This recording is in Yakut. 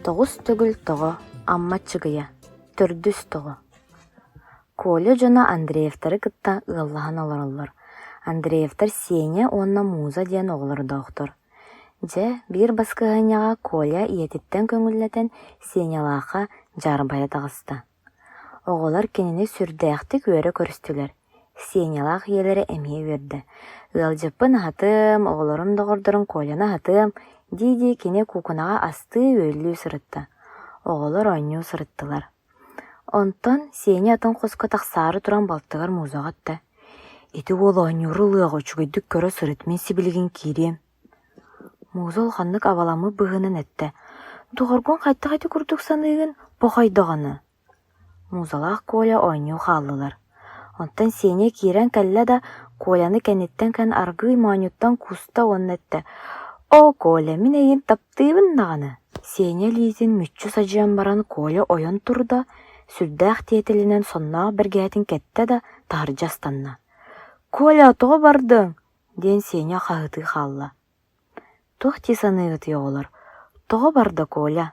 Тоҕус төгүл тоҕо, Амма Аччыгыйа, төрдүс тоҕо Коля дьоно Андреевтары кытта ыаллаһан олороллор. Андреевтар Сеня уонна Муза диэн оҕолордоохтор. Дьэ, биир баскыһыанньаҕа Коля ийэтиттэн көҥүллэтэн Сенялаахха дьаарбайа таҕыста. Оҕолор кинини сүрдээхтик үөрэ көрүстүлэр, Сенялаах ийэлэрэ эмиэ үөрдэ: «Ыалдьыппын аһатыам, оҕолорум доҕордорун Коляны аһатыам» дии-дии кини куукунаҕа астыы-үөллүү сырытта. Оҕолор оонньуу сырыттылар. Онтон Сеня атын хоско тахсаары туран балтыгар музаҕа эттэ: «Ити уол оонньууру ылыаҕа үчүгэйдик көрө сырыт, мин сибилигин киириэм» Муза улаханнык абаламмыт быһыынан эттэ: «Доҕоргун хайдах ити курдук саныыгын, похой даҕаны» Музалаах Коля оонньуу хааллылар. Онтон Сеня киирэн кэллэ да, Коляны кэнниттэн кэлэн аргыый моонньуттан кууста уонна эттэ: «Оо, Коля, мин эйигин таптыыбын даҕаны!» Сеня илиитин мүччү садьыйан баран Коля ойон турда, сүрдээх тиэтэлинэн сонноох бэргэһэтин кэттэ да, таһырдьа ыстанна. «Коля, тоҕо бардыҥ?» диэн Сеня хаһыытыы хаалла. «Туох дии саныыгытый, оҕолор, тоҕо барда Коля?»